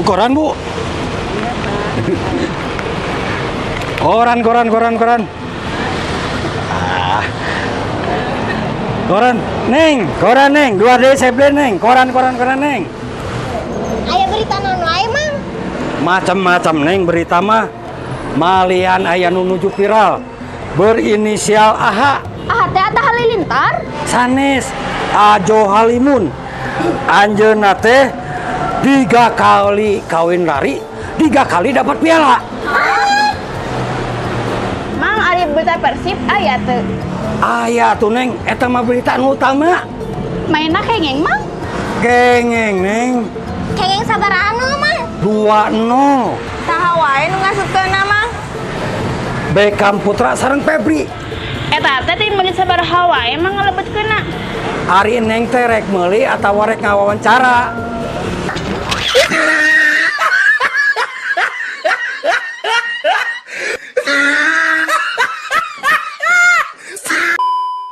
Koran, Bu. Koran, koran, koran, koran. Ah. Koran, Neng, koran Neng, dua D saya, Neng, koran, koran, koran, Neng. Aya berita naon wae, Mang? Macam-macam, Neng, berita mah. Malian aya nu nuju viral berinisial AH. Ah, teh Atta Halilintar? Sanes, Ajo Halimun. Anjeunna teh tiga kali kawin lari, tiga kali dapat piala. Mang, ari berita Persib aya teu? Aya tuh, Neng, eta mah berita nu utama. Mainna kenging, Mang? Kengeng, Neng. Kenging sabaraha, Mang? 2-0. Saha wae nu ngasupkeunna, Mang? Beckham Putra sareng Febri. Eta teh ti menit sabaraha wae, Mang, ngalebetkeunna? Ari Neng teh rek meuli atawa rek ngawawancara?